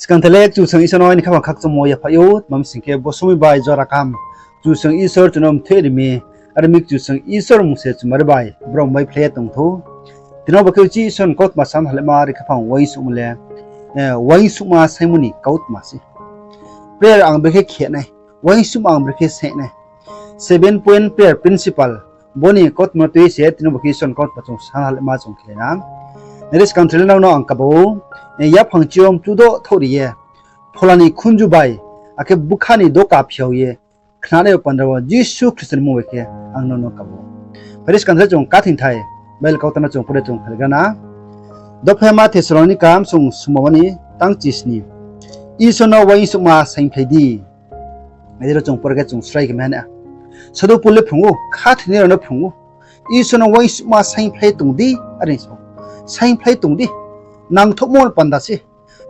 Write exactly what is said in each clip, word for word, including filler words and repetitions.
Skang tele Kchusoyang Isor no aini khaphang khakchangmo yaphaih ou, tma mi sing khe bo somoing bai jora kaham Kchusoyang Isor chung no mthoih ri mi, are mi Kchusoyang Isor mmung se chumari bai brao bai phlai ye tong thou. Tini bo khe uchih Isor ni kautma sam halaima ri khaphang uaingsouhmo le, uaingsouhma saingmo ni kautma se. Prayer ang brekhe khe nai, uaingsouhma ang brekhe saing nai. Seven point prayer principle. Bo ni kautma tui se tini bo khe Isor ni kautma chung sam halaima chung khe na. Nai di skang tele nrao no ang kaba ou, yaphang chi yo mchudo thouh ri ye, phola ni khunju bai, akhe bkha ni doka phiao ye, khnanai yo pandra wo Jisu Khristo ni mmung bai khe ang nrao no kaba ou. Phai di skang tele chung kathing thai, Bible kautang no chung pore chung phaigra na. Dophaima Thessalonika msung sumoma ni tang chisni. Isor no uaingsouhma saingphlai di. Nai di ro chung pore khe chung srai khe mai ha na. Sadhu Pol le phrung ou, khathoinai rao no phrung ou. Isor no uaingsouhma saingphlai tong di, are sa ou. Saingphlai tong di. Nangthouhmo panda se.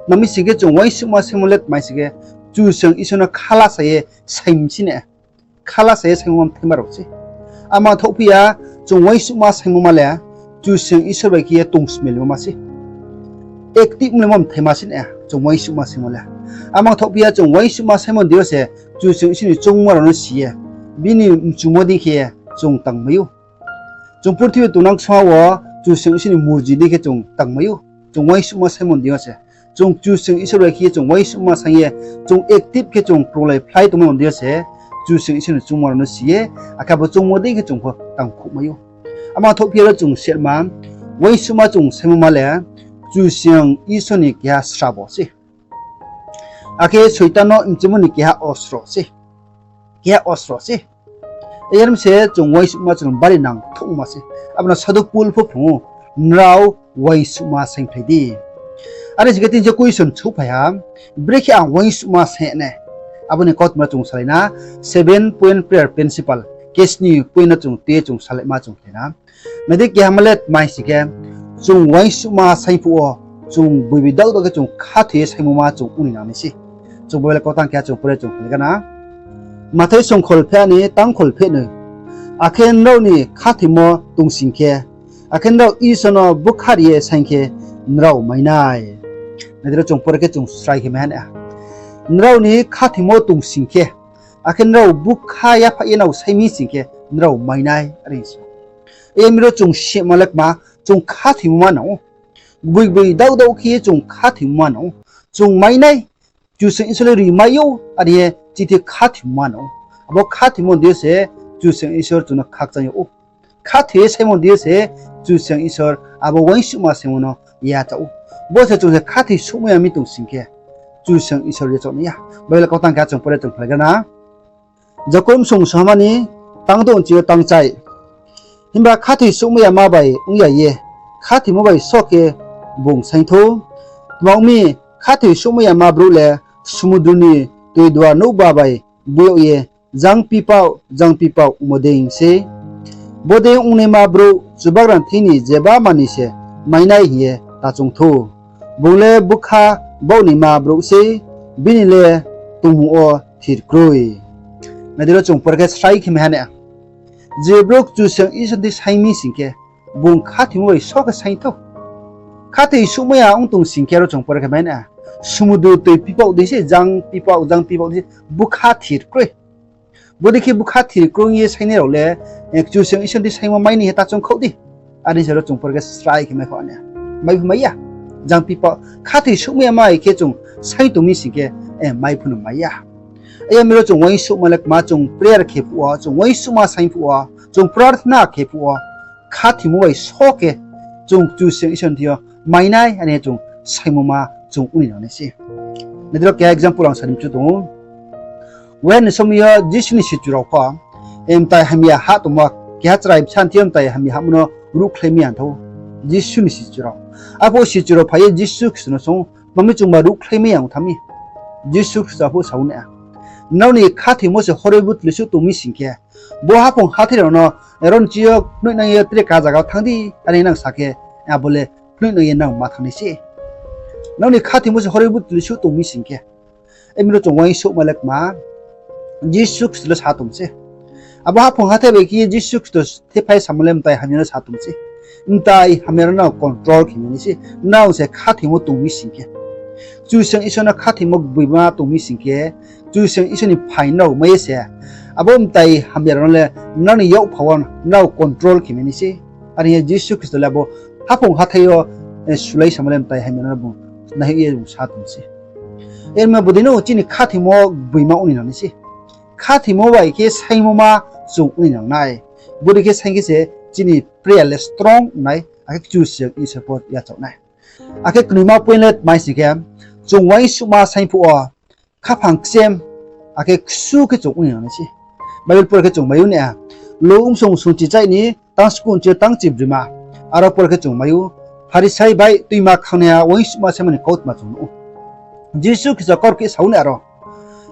Tma mi sing khe chung uaingsouhma saingmo le tma mi sing khe, Kchusoyang Isor no khalasa ye saing mi se na. Khalasa ye saingmo mthaima rao se. Ama thaohphi ya, chung uaingsouhma saingmo ma le, Kchusoyang Isor bai khe ye tongsmilmo ma se. Active mlemo mthaima se na, chung uaingsouhma saingmo le. Ama thaohphi ya, chung uaingsouhma saingmo deing yo se, Kchusoyang Isor ni choungmo rao no si ye, bini mchumo dei khe ye chung tangmai ou. Chung purthimbi tongnang ksungha wo Kchusoyang Isor ni murji dei khe chung tangmai ou. Chung uaingsouhma saingmo deing yo se. Chung Kchusoyang Isor bai khe ye chung uaingsouhma saing ye, chung active khe chung krunglai phlai tongmai deing yo se, Kchusoyang Isor ni choungmo rao no si ye, akhe abo choungmo dei khe chung pho tangkhouhmai ou. Ama thaohphi ya ro chung sehma, uaingsouhma chung saingmo ma le, Kchusoyang Isor ni keha srabo se. Akhe Soitan no mchumo ni keha osro se. Keha osro se. Yar mi se chung uaingsouhma chung bari nangthouhma se. Abo no Sadhu Pol pho phrung ou, nrao uaingsouhma saingphlai di. Are sing khe tini se question souhphai ha, brekhe ang uaingsouhma saing nai. Abo ni kautma chung salai na, seven point prayer principle, kesni point no chung tui ye chung salaima chung khe na. Nai di, keha ma le tma mi sing khe, chung uaingsouhma saing phuh wo, chung gboibi daohdaoh khe chung khathoi ye saingmo ma chung ong ni nang nai se. Chung Bible kautang keha chung pore chung phaigra na. Mathai songkhol pheh ni tangkhol pheh noi. Akhe nrao ni khathoimo tong sing khe, akhe nrao Isor no bkha ri ye saing khe nrao mai nai. Nai di ro chung pore khe chung srai khe mai ha na. Nrao ni khathoimo tong sing khe, akhe nrao bkha yaphaih ye nrao saing mi sing khe nrao mai nai, are sa ou. Yar mi ro chung sehma le kma, chung khathoimo ma nang ou. Gboibi daohdaoh khe ye chung khathoimo ma nang ou. Chung mai nai, Kchusoyang Isor le rimai ou, are ye chini thing khathoimo ma nang ou. Abo khathoimo deing yo se Kchusoyang Isor chung no khakchang yag ou. Khathoi ye saingmo deing yo se Kchusoyang Isor abo uaingsouhma saingmo no yachaoh ou. Bo se chung se khathoi souhmai ya mi tong sing khe, Kchusoyang Isor yachaoh nai ya. Bible kautang keha chung pore chung phaigra na. Jakob msung sungha ma ni tang douh nchi yo tang chai. Himba khathoi souhmai yama bai ong ya ye, khathoimo bai só khe bung saing thou. Tma ong mi, khathoi souhmai yama brouh le sumudru ni toi duar nouhba bai boi yag ye, jang pipaoh, jang pipaoh ongmo dei sei. Bodei ongnaima brouh Chubagra ni thing ni jeba manoi se mai nai hing ye ta choung thou. Bung le bkha baohnaima brouh sei, bini le tongmung wo thir kroi. Nai di ro chung pore khe srai khe mai ha na. Je brouh Kchusoyang Isor ni thing saing mi sing khe, bung khathoimo bai só khe saing thou. Khathoi souhmai ya ong tong sing khe ro chung pore khe mai na. Sumudru toi pipaoh dei se, jang pipaoh, jang pipaoh dei se, bkha thir kroi. Bodei khe bkha thir kroi ye saingnai rao le, Kchusoyang Isor ni thing saingmo mai ni hing ye ta choung khaoh di. Are se ro chung pore khe srai khe mai khaoh nai. Mai phu mai ya. Jang pipaoh, khathoi souhmai yama bai khe chung saing tong mi sing khe, mai phu no mai ya. Yar mi ro chung uaingsouhma le kma, chung prayer khe phuh wo, chung uaingsouhma saing phuh wo, chung prarthana khe phuh wo, khathoimo bai só khe chung Kchusoyang Isor ni thing yo mai nai, are chung saingmo ma chung ong ni nang nai se. Nai di ro keha example ang sa ni mchu tong ou. Uaiha ni somoi yo Jisu ni sichu rao pho, mtai hamya ha tongmo, keha chrai bsa ni thing yo mtai hamya hamo no ruhkhlai mai ya ong thou. Jisu ni sichu rao. Arphuh sichu rao phai ye Jisu Khristo no swunng ou, tma mi chungba ruhkhlai mai ya ong tha mi? Jisu Khristo arphuh sa ou nai, nrao ni khathoimo se horoi butli suh tong mi sing khe, bo haphung hathái rao no aro ni chi yo knoihnang ye tre ka zaga wo thanng di, are nang sa khe, abo le knoihnang ye nang ma thanng nai se. Nrao ni khathoimo se horoi butli suh tong mi sing khe, emi ro chung uaingsouhma le kma, Jisu Khristo le sa tong se. Abo haphung hathái bai khe ye Jisu Khristo thephai samo le mtai hamya no sa tong se. Mtai hamya rao no control khe nai se, nrao se khathoimo tong mi sing khe. Kchusoyang Isor no khathoimo gboima tong mi sing khe, Kchusoyang Isor ni phaing nrao mai ye se, abo mtai hamya rao no le nrao ni yakpha wo nrao control khe mai nai se. Are hing ye Jisu Khristo le abo haphung hathái yo, eh, sulai samo le mtai hamya rao no bung naihoih ye bung sa tong se. Erma bodei no chini khathoimo gboima ong ni nang nai se. Khathoimo bai khe saingmo ma chung ong ni nang nai. Bodei khe saing khe se chini prayer le strong nai, akhe Kchusoyang Isor pho yachaoh nai. Akhe knoima point le tma sing khe, chung uaingsouhma saing phuh wo khaphang kchem, akhe ksu khe chung ong ni nang nai se. Bible pore khe chung mai ou na, Luk bsung sungchichai ni tang skun chi tang chibrima, aro pore khe chung mai ou, Pharisai bai tuima khangnaiha uaingsouhma saingmo ni kautma chung nuh ou. Jisu Khristo kaurkeh sa ou na aro.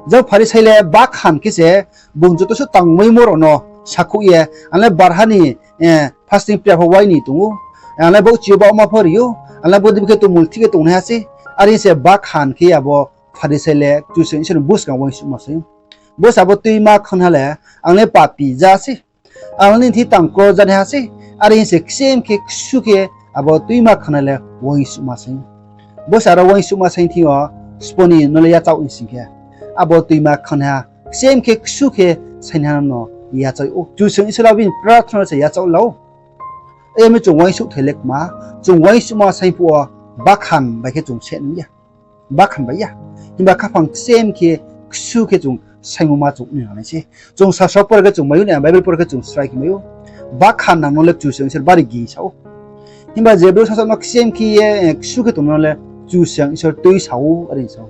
Jang Pharisai le bakhan khe se bung joto suh tangmaimo rao no sakhouh ye, ang le barha ni, eh, fasting prayer pho uaini tong ou, ang le baoh chi yo baohma pho ri ou, ang le bodei khe tongmung thik khe tongnaiha se, are se bakhan khe abo Pharisai le Kchusoyang Isor ni buskang uaingsouhma saing ou. Bo se abo tuima khangnaiha le, ang le papi ja se, ang le nini thing tang kro janaiha se, are hing se kchem khe ksu khe abo tuima khangnaiha le uaingsouhma saing ou. Bo se aro uaingsouhma saing thing yo sbo ni no le yachaoh hing sing khe, abo tuima khangnaiha kchem khe ksu khe saingnaiha no yachaoh ou. Kchusoyang Isor le bini prarthana se yachaoh la ou. Emi chung uaingsouhthai le kma, chung uaingsouhma saing phuh wo bakhan bai khe chung seh nang ya. Bakhan bai ya. Himba khaphang kchem khe ksu khe chung saingmo ma chung ong ni nang nai se. Chung sasao pore khe chung mai ou na, Bible pore khe chung srai khe mai ou. Bakhan nang no le Kchusoyang Isor bari gingsa ou. Himba je brouh sasao no kchem khe ye, eh, ksu khe tongmo no le Kchusoyang Isor tuisa ou, are sa ou.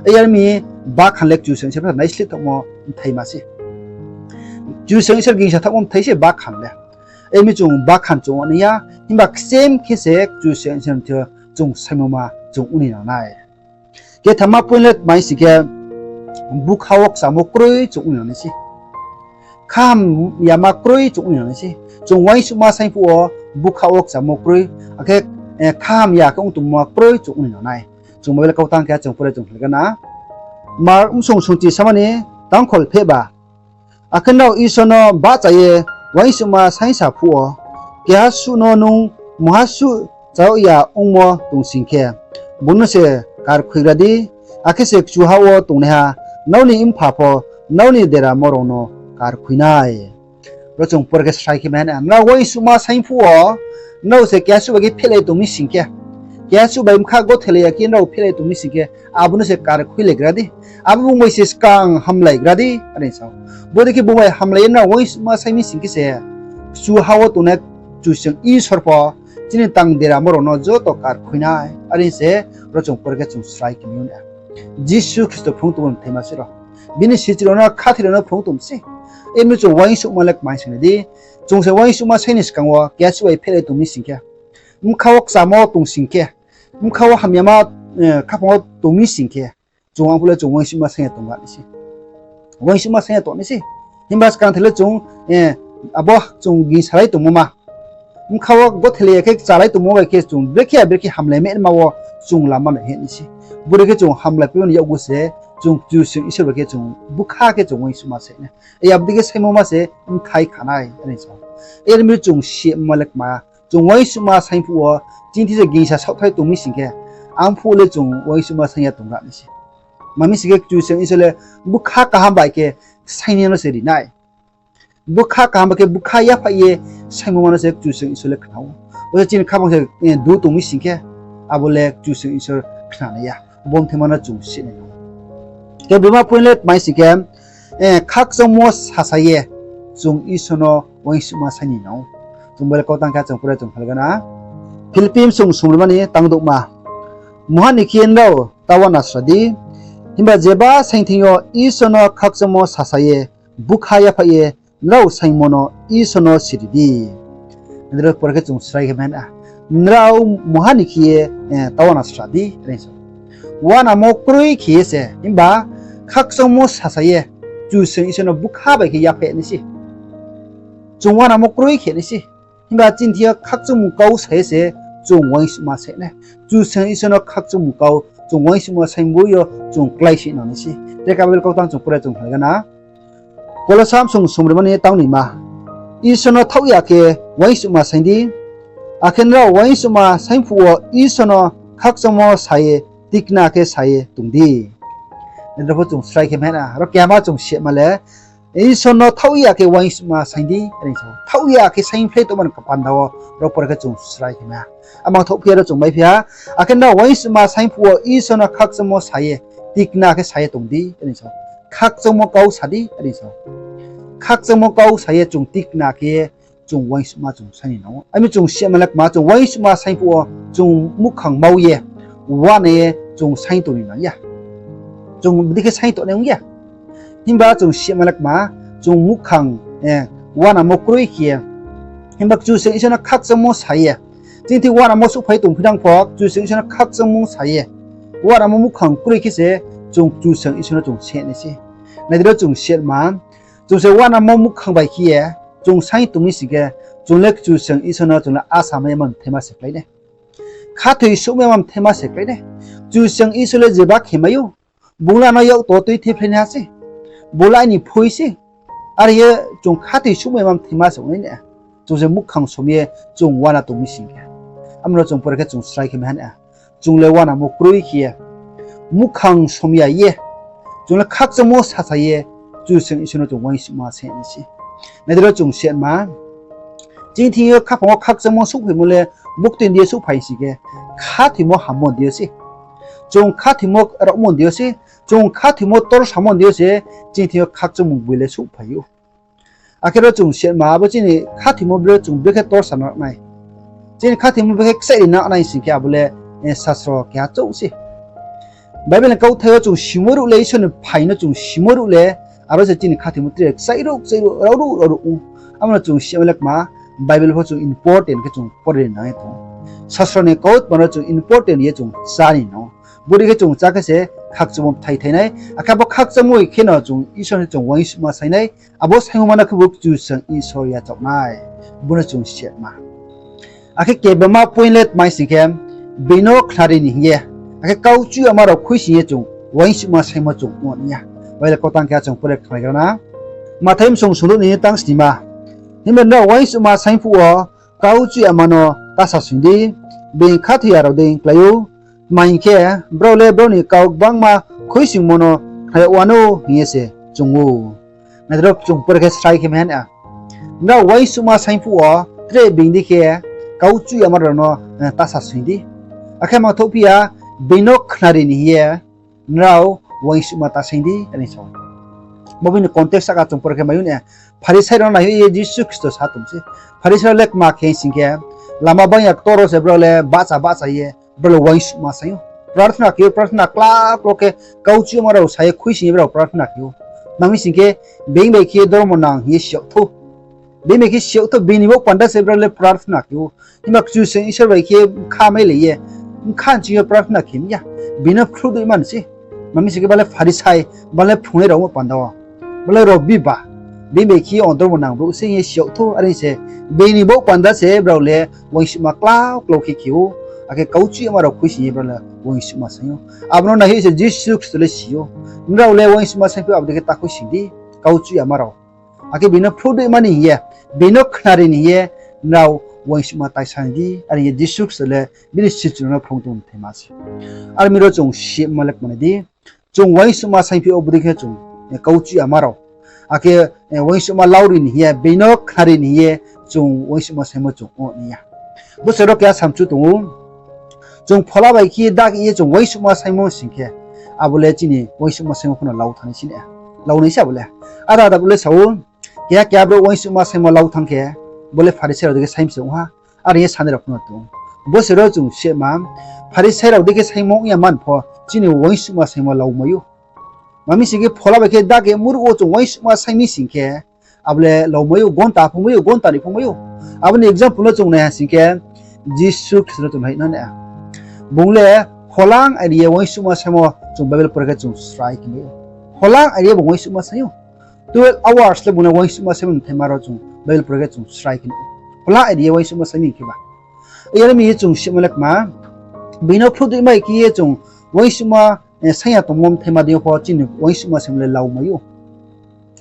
Yar mi bakhan le Kchusoyang Isor pho naisleh thaohmo bthai ma se. Kchusoyang Isor gingsa thaohmo bthai se bakhan le. Emi chung bakhan chung ong nai ya, himba kchem khe se Kchusoyang Isor ni thing yo chung saingmo ma chung ong ni nang nai. Kethama point le tma sing khe, bukha wo kchamo kroi chung ong ni nang nai se. Khaham yama kroi chung ong ni nang nai se. Chung uaingsouhma saing phuh wo bukha wo kchamo kroi, akhe, eh, khaham ya khe ong tongmo kroi chung ong ni nang nai. Chung Bible kautang khe chung pore chung khlai gana. Mark bsung sungchi sama ni tang kholphehba. Akhe nrao Isor no bahcha ye uaingsouhma saingsa phuh wo, keha suh no nung mungha suh cha yag ya ongmo tong sing khe, bung no se karkhoigra di, akhe se kchuha wo tongnaiha nrao ni Mpha pho nrao ni deramo rao no karkhui nai. Ro chung pore khe srai khe mai ha na, nrao uaingsouhma saing phuh wo, nrao se keha suh bai khe phehlai tong mi sing khe, keha suh bai bkha gothelai ya khe nrao phehlai tong mi sing khe, abo no se karkhoilaigra di, abo bung bai se skang hamlaigra di, are sa ou. Bodei khe bung bai hamlai ye nrao uaingsouhma saing mi sing khe se, kchuha wo tongnai Kchusoyang Isor pho chini tang deramo rao no joto karkhui nai, are se ro chung pore khe chung srai khe mai ou na. Jisu Khristo phrung tongmo bthai ma se ro. Bini sichu rao no, khathoi rao no phrung tong se. Emi chung uaingsouhma le kma sing nai di. Chung se uaingsouhma saing ni skang wo keha suh bai phehlai tong mi sing khe, bkha wo kchamo tong sing khe, bkha wo hamyama, eh, khaphang wo tong mi sing khe, chung ang phuh le chung uaingsouhma saing ya tong nai se. Uaingsouhma saing ya tong nai se. Himba skang the le chung, eh, abo chung gingsalai tongmo ma, bkha wo gothelai ya khe kchalai tongmo bai khe chung brekhe ya brekhe hamlai ma wo chung lama nai hing nai se. Bodei khe chung hamlai phaimo ni yakgu se chung Kchusoyang Isor bai khe chung bkha khe chung uaingsouhma saing nai. Abo dei khe saingmo ma se bthai kha nai, are sa ou. Ermi chung sima le kma, chung uaingsouhma saing phuh wo, chini thing se gingsa saohthaih tong mi sing khe, ang phuh le chung uaingsouhma saing ya tong nai se. Tma mi sing khe Kchusoyang Isor le bkha kaham bai khe saingnai no se ri nai. Bkha kaham bai khe bkha yaphaih ye saingmo ma no se Kchusoyang Isor le khna ou. Bo se chini khaphang se, eh, du tong mi sing khe, abo le Kchusoyang Isor khna nai ya. Bo bthai ma no chung si nai nang ou. Khe bima point le tma sing khe, eh, khakchangmo sasa ye chung Isor no uaingsouhma saing ni nang ou. Chung Bible kautang khe chung pore chung khlai gana. Philippi bsung sungbrima ni tang douhma. Mungha ni khe nrao ta uana sra di. Himba jeba saingthing yo Isor no khakchangmo sasa ye bkha yaphaih ye nrao saingmo no Isor no siri di. Nrao pore khe chung srai khe mai na. Nrao mungha ni khe ye, eh, ta uana sra di, are sa ou. Uanamo kroi khe ye se, himba khakchangmo sasa ye, Kchusoyang Isor no bkha bai khe yaphaih nai se. Chung uanamo kroi khe nai se. Himba chini thing yo khakchangmung kau sa ye se chung uaingsouhma saing nai. Kchusoyang Isor no khakchangmung kau chung uaingsouhma saing bo yo chung kláisi nang nai se. Tre ka Bible kautang chung pore chung khlai gana. Kolosa bsung sungbrima ni tang noima. Isor no thaoh ya khe uaingsouhma saing di. Akhe nrao uaingsouhma saing phuh wo Isor no khakchangmo sa ye tikna khe sa ye tong di. Nai di, ro pho chung srai khe mai ha na, ro kehama chung sima le, Isor no thaoh ya khe uaingsouhma saing di, are sa ou. Thaoh ya khe saingphlai tongmo ni panda wo, ro pore khe chung srai khe mai ha. Amang thaohphi ya ro chung maiphi ha, akhe nrao uaingsouhma saing phuh wo Isor no khakchangmo sa ye, tikna khe sa ye tong di, are sa ou. Khakchangmo kau sa di, are sa ou. Khakchangmo kau sa ye chung tikna khe ye chung uaingsouhma chung saing ni nang ou. Ami chung sima le kma, chung uaingsouhma saing phuh wo chung muhkhang mau ye, uana ye chung saing tong ni nang ya. Chung bdi khe saing tongnai ong ya. Himba chung sima le kma, chung muhkhang, eh, uanamo kroi khe ye. Himba Kchusoyang Isor no khakchangmo sa ye, chini thing uanamo souhphai tongphi nang pho, Kchusoyang Isor no khakchangmo sa ye, uanamo muhkhang kroi khe se, chung Kchusoyang Isor no chung se nai se. Nai di ro chung sima, chung se uanamo muhkhang bai khe ye chung saing tong mi sing khe, chung le Kchusoyang Isor no chung le asa mai ya ma mthaima se klái nai. Khathoi souhmai ya ma mthaima se klái nai. Kchusoyang Isor le jeba khe mai ou. Bung le ano yak to tuithephlainaiha se. Bung le aini phui se. Are ye chung khathoi souhmai ya ma mthaima se ong nai na. Chung se muhkhang som ye chung uana tong mi sing khe. Amo no chung pore khe chung srai khe mai ha na. Chung le uanamo kroi khe ye, muhkhang som ya ye, chung le khakchangmo sasa ye, Kchusoyang Isor no chung uaingsouhma saing nai se. Nai di ro chung sima, chini thing yo khaphang wo khakchangmo souhphaimo le buktui ni deing yo souhphai sing khe, khathoimo hammo ni deing yo se. Chung khathoimo raomo ni deing yo se, chung khathoimo torsamo ni deing yo se, chini thing yo khakchangmo boi le souhphai ou. Akhe ro chung sima, abo chini khathoimo bro chung brekhe torsa nang nai. Chini khathoimo brekhe kchaih ri nang nai sing khe abo le, eh, sasro keha chouh se. Bible ni kauthai yo chung simo ruh le, Isor ni phai no chung simo ruh le, aro se chini khathoimo tre kchaih ruh, kchaih ruh, rao ruh, rao ruh ou. Amo no chung sima le kma, Bible pho chung important khe chung pore ri nang ye tong ou. Sasro ni kautma no chung important ye chung chá ni nang ou. Bodei khe chung chá khe se khakchangmo bthai thai nai. Akhe abo khakchangmo khe no chung Isor no chung uaingsouhma saing nai. Abo saingmo ma no khe bo Kchusoyang Isor yachaoh nai. Bo no chung sima. Akhe kebama point le tma sing khe, being no khnari ni hing ye, akhe kau chuh yama rao khuisoing ye chung uaingsouhma saingmo chung ong ya. Bai le kautang khe chung pore khnari gra na. Mathai bsong sungruh ni tang snima. Himba nrao uaingsouhma saing phuh wo kau chuh yama no ta sasoing di, being khathoi ya rao dei klái ou. Tma hing khe, brao le brao ni kau gbangma khuisoingmo no khna yag wanou hing ye se chung ou. Nai di ro chung pore khe srai khe mai ha na. Nrao uaingsouhma saing phuh wo tre being dei khe kau chuh yama rao no, eh, ta sasoing di. Akhe mangthouhphi ya, being no khnari ni hing ye nrao uaingsouhma ta saing di, are sa ou. Bo bini context sahka chung pore khe mai ou na. Pharisai rao no naihoih ye Jisu Khristo sa tong se. Pharisai rao le kma khe sing khe, lama bang ya ktor wo se brao le bahcha bahcha ye, brao le uaingsouhma saing ou. Prarthana khe ou, prarthana kla klo khe kau chuh yama rao sa ye khuisoing ye brao prarthana khe ou. Tma mi sing khe, being bai khe dormo nang hing ye si yag thou. Being bai khe si yag thou, being ni bo panda se brao le prarthana khe ou. Himba Kchusoyang Isor bai khe bkha mailai ye, bkha nching yo prarthana khe mi ya. Being no phruh dei man se. Tma mi sing khe ba le Pharisai, ba le phrungnai rao mo panda wo. Ba le rao biba. Being bai khe ong dormo nang brouh se hing ye si yag thou, are se. Being ni bo panda se brao le uaingsouhma kla klo khe khe ou. Akhe kau chuh yama rao khuisoing ye brao le uaingsouhma saing ou. Abo no naihoih se Jisu Khristo le si ou. Nrao le uaingsouhma saing phuh abo dei khe ta khuisoing di, kau chuh yama rao. Akhe being no phruh dei mani hing ye, being no khnari ni hing ye, nrao uaingsouhma ta saing di, are hing ye Jisu Khristo le bini sichu rao no phrung tong mthaima se. Are mi ro chung sima le kma nai di, chung uaingsouhma saing phuh wo bodei khe chung, eh, kau chuh yama rao. Akhe, eh, uaingsouhma lau ri ni hing ye, being no khnari ni hing ye, chung uaingsouhma saingmo chung ong nai ya. Bo se ro keha samchu tong ou. Chung phola bai khe dak ye chung uaingsouhma saingmo sing khe, abo le chini uaingsouhma saingmo pho no lau thanng nai se na. Lau nai se abo le. Ada ada bo le sa ou, keha keha brouh uaingsouhma saingmo lau thanng khe, bo le Pharisai rao dei khe saing se ong ha. Are ye sanai rao pho no tong ou. Bo se ro chung sima, Pharisai rao dei khe saingmo ong ya man pho, chini uaingsouhma saingmo lau mai ou. Tma mi sing khe phola bai khe dak ye muruh wo chung uaingsouhma saing mi sing khe, abo le lau mai ou, gonta phung mai ou, gonta ni phung mai ou. Abo ni example no chung nai ha sing khe, Jisu Khristo no chung nai na na. Bung le pholang ai ri ye uaingsouhma saingmo chung Bible pore khe chung srai khe mai ou. Pholang ai ri ye bung uaingsouhma saing ou. Twelve hours le bung le uaingsouhma saingmo mthaima rao chung Bible pore khe chung srai khe mai ou. Pholang ai ri ye uaingsouhma saing mi khe ba. Yar mi ye chung sima le kma, being no phruh dei mai khe ye chung uaingsouhma, eh, saing ya tongmo mthaima dei yo pho chini uaingsouhma saingmo le lau mai ou.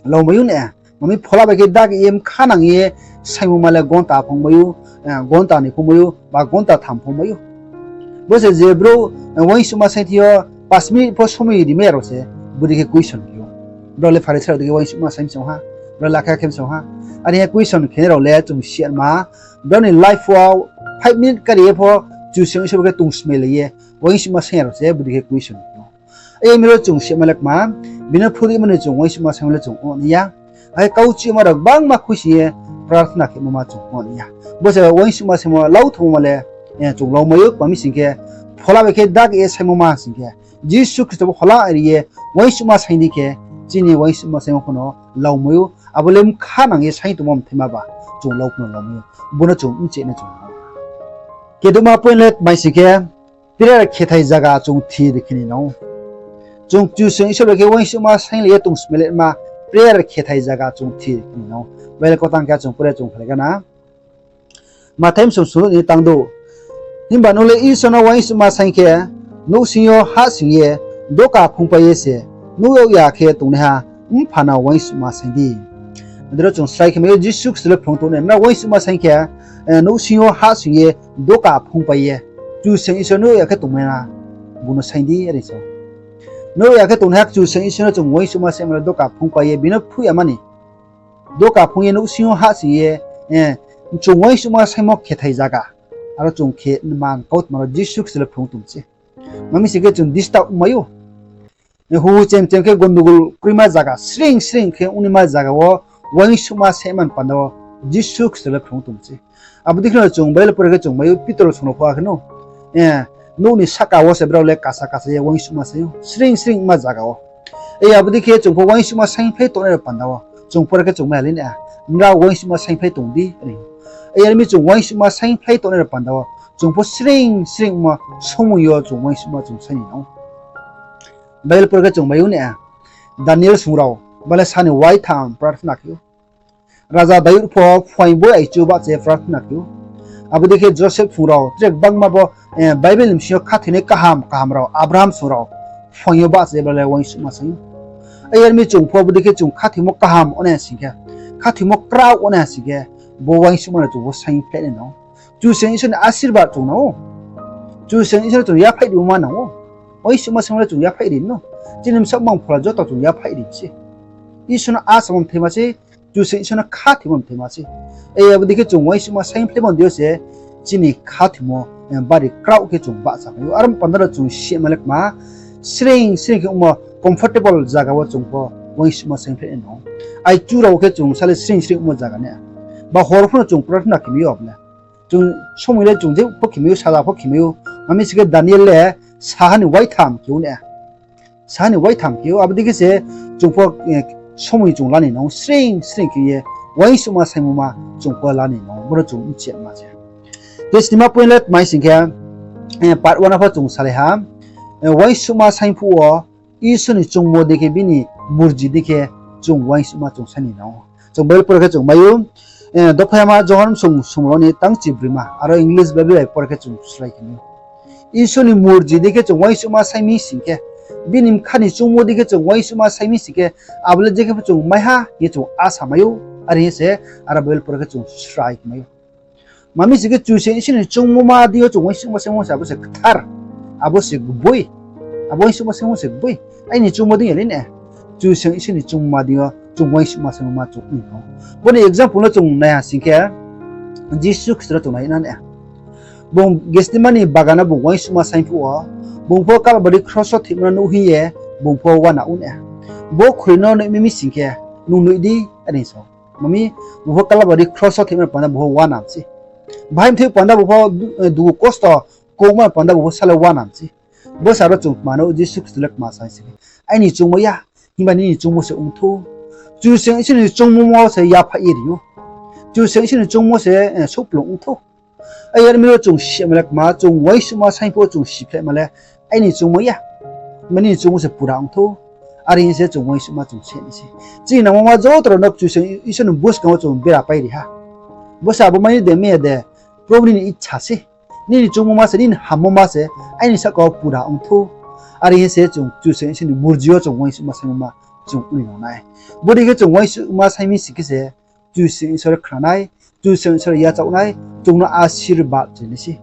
Lau mai ou na, tma mi phola bai khe dak ye bkha nang ye saingmo ma le gonta phung mai ou, eh, gonta ni phung mai ou, ba gonta tham phung mai ou. Bo se je brouh, eh, uaingsouhma saing thing yo পাঁচ minute pho somoi rimai ya rao se, bodei khe question khe ou. Brao le Pharisai rao dei khe uaingsouhma saing mi se ong ha, brao le akhe akhe mi se ong ha. Are hing ye question khenai rao le chung si ya ma, brao ni life wo five minute kari ye pho Kchusoyang Isor bai khe tongsmailai ye uaingsouhma saing ya rao se bodei khe question khe ou. Are mi ro chung si ya ma le kma, bini phruh rimo ni chung uaingsouhma saingmo le chung ong nai ya. Akhe kau chiyama rao gbangma khuisoing ye prarthana khemo ma chung ong nai ya. Bo se uaingsouhma saingmo lau thangmo ma le, eh, chung laumai ou, kma mi sing khe, phola bai khe dak ye saingmo ma sing khe, Jisu Khristo bo phola ri ye uaingsouhma saing di khe, chini uaingsouhma saingmo pho no laumai ou, abo le mkha nang ye saing tongmo mthaima ba, chung lau pho no laumai ou. Bo no chung mcheh nai chung. Kedouhma point le tma sing khe, prayer khethai zaga chung thir khe ni nang ou. Chung Kchusoyang Isor bai khe uaingsouhma sainglai ye tongsmailai ma, prayer khethai zaga chung thir khe ni nang ou. Bible kautang khe chung pore chung phlai gana. Mathai bsong sung ni tang dou. Himba nung le Isor no uaingsouhma saing khe, nouhsing yo hahsoing ye, doka phungpai ye se, nuh yag ya khe tongnaiha Mpha no uaingsouhma saing di. Adei ro chung srai khe mai ou, Jisu Khristo le phrung tong nai, nrao uaingsouhma saing khe, eh, nouhsing yo hahsoing ye, doka phungpai ye, Kchusoyang Isor nuh yag ya khe tongnaiha, bung no saing di, are sa. Nuh yag ya khe tongnaiha Kchusoyang Isor no chung uaingsouhma saingma le doka phungpai ye, bini phuh yama ni doka phung ye nouhsing yo hahsoing ye, eh, chung uaingsouhma saingmo khethai zaga. Aro chung khe man kautma rao Jisu Khristo le phrung tong se. Tma mi sing khe chung disturb ongmai ou. Hu hu chem chem khe gondogol kroima zaga, sring sring khe ongnaima zaga wo uaingsouhma saingma ni panda wo Jisu Khristo le phrung tong se. Abo dei khe no chung Bible pore khe chung mai ou, Pitor song rao pho akhe no, eh, nouh ni sahka wo se brao le kasa kasa ye uaingsouhma saing ou, sring sring ongma zaga wo. Eh, abo dei khe chung pho uaingsouhma saingphlai tongnai rao panda wo chung pore khe chung mai ya le na, nrao uaingsouhma saingphlai tong di, are. Eh, are mi chung uaingsouhma saingphlai tongnai rao panda wo chung pho sring sring ongma somoi yo chung uaingsouhma chung saing ni nang ou. Bible pore khe chung mai ou na, Daniel song rao, ba le sa ni waitham prarthana khe ou. Raja Dayud pho phuaing bo aichu bahcha ye prarthana khe ou. Abo dei khe Joseph song rao, tre gbangma bo, eh, Bible ni bsing yo khathoinai kaham kaham rao, Abraham song rao, phuaing yo bahcha ye ba le uaingsouhma saing ou. Ai yar mi chung pho abo dei khe chung khathoimo kaham ongnai sing khe, khathoimo kraoh ongnai sing khe, bo uaingsouhma no chung bo saingphlai nai nang ou. Kchusoyang Isor ni asirbad chung nang ou. Kchusoyang Isor no chung yaphaih rimo ma nang ou. Uaingsouhma saingmo le chung yaphaih ri no. Chini bsaoh mang phola joto chung yaphaih ri se. Isor no asamo mthaima se, Kchusoyang Isor no khathoimo mthaima se. Ai abo dei khe chung uaingsouhma saingphlaimo deing yo se, chini khathoimo, eh, bari kraoh khe chung bahcha mai ou. Aro panda rao chung sima le kma, sring sring khe ongmo comfortable zaga wo chung pho uaingsouhma saingphlai nai nang ou. Aichu rao khe chung sa le sring sring ongmo zaga ne. Ba hor pho no chung prarthana khe mai ou abo le. Chung somoi le chung je pho khe mai ou, saja pho khe mai ou. Tma mi sing khe Daniel le saha ni waitham khe ou na. Saha ni waitham khe ou, abo dei khe se chung pho, eh, somoi chung la ni nang ou, sring sring khe ye, uaingsouhma saingmo ma chung pho la ni nang ou, bo no chung mchih ma se. Tei snima point le tma mi sing khe, eh, part one pho chung salai ha, eh, uaingsouhma saing phuh wo, Isor ni choungmo dei khe bini murji dei khe chung uaingsouhma chung saing ni nang ou. Chung Bible pore khe chung mai ou, eh, dophaima Johon song song rao ni tang chibroima, aro English Bible bai pore khe chung srai khe mai ou. Isor ni murji dei khe chung uaingsouhma saing mi sing khe, bini bkha ni choungmo dei khe chung uaingsouhma saing mi sing khe, abo le je khe pho chung mai ha hing ye chung asa mai ou, are hing ye se, aro Bible pore khe chung srai khe mai ou. Tma mi sing khe Kchusoyang Isor ni choungmo ma deing yo chung uaingsouhma saingmo se abo se kthar, abo se gboi, abo uaingsouhma saingmo se gboi. Aini choungmo deing ya le na, Kchusoyang Isor ni choungmo ma deing yo chung uaingsouhma saingmo ma chung ong no. Bo ni example no chung nai ha sing khe, Jisu Khristo no chung nai na na. Bung Gethsemane ni bagan wo bung uaingsouhma saing phuh wo, bung pho Kalbari kros wo thoimo no nuh hing ye, bung pho uana ong na. Bo khroi no nuh mi mi sing khe, nung nuh di, are sa ou. Tma mi, bung pho Kalbari kros wo thoimo ni panda bung pho uana mi se. Bahai mthoi panda bung pho du-, eh, dugu kosto kongma ni panda bung pho sa le uana mi se. Bo sa ro chung tma no Jisu Khristo le kma saing sing khe, aini choungmo ya, himba nini choungmo se ong thou. Kchusoyang Isor ni choungmo ma se yaphaih ye ri ou. Kchusoyang Isor ni choungmo se, eh, souhplung ong thou. Ai yar mi ro chung sima le kma, chung uaingsouhma saing phuh wo chung siphlaima le, aini choungmo ya, himba nini choungmo se pura ong thou. Are hing se chung uaingsouhma chung se nai se. Chini nangmo ma joto rao no Kchusoyang Isor ni buskang wo chung bera pai ri ha. Bo se abo mai de mi ya de, Probhu nini icha se. Nini choungmo ma se, nini hammo ma se, aini sahka wo pura ong thou. Are hing se chung Kchusoyang Isor ni murji wo chung uaingsouhma saingmo ma chung ong ni nang nai. Bodei khe chung uaingsouhma saing mi sing khe se, Kchusoyang Isor khna nai, Kchusoyang Isor yachaoh nai, chung no asirbad chai nai se.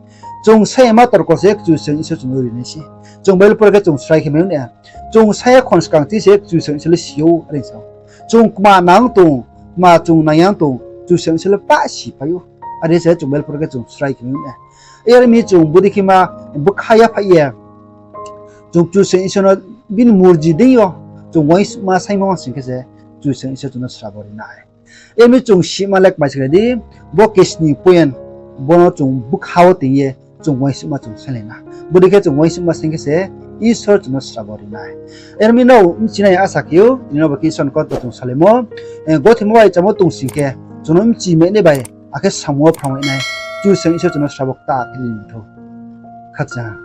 Chung sa ye ma torko se Kchusoyang Isor chung no ri nai se. Chung Bible pore khe chung srai khe mai ou na. Chung sa ye khon skang chi se Kchusoyang Isor le si ou, are sa ou. Chung kma nang tong, kma chung nang ya tong, Kchusoyang Isor le pah sipai ou. Are se chung Bible pore khe chung srai khe mai ou na. Yar mi chung bodei khe ma bkha yaphaih ye chung Kchusoyang Isor no bini murji deing yo chung uaingsouhma saingmo sing khe se Kchusoyang Isor chung no srabo ri nai. Yar mi chung sima le kmai sa khe di, bo kesni point, bo no chung bkha wo tong ye chung uaingsouhma chung sainglai na. Bodei khe chung uaingsouhma saing khe se Isor chung no srabo ri nai. Yar mi no bchinai asa khe ou, tini no bo khe Isor ni kautma chung salaimo, eh, gothoimo bai chamo tong sing khe, chung no bchi mai nai bai, akhe samung wo phrang mai nai, Kchusoyang Isor chung no srabo kta khe ri ni thou. Khakchang ha.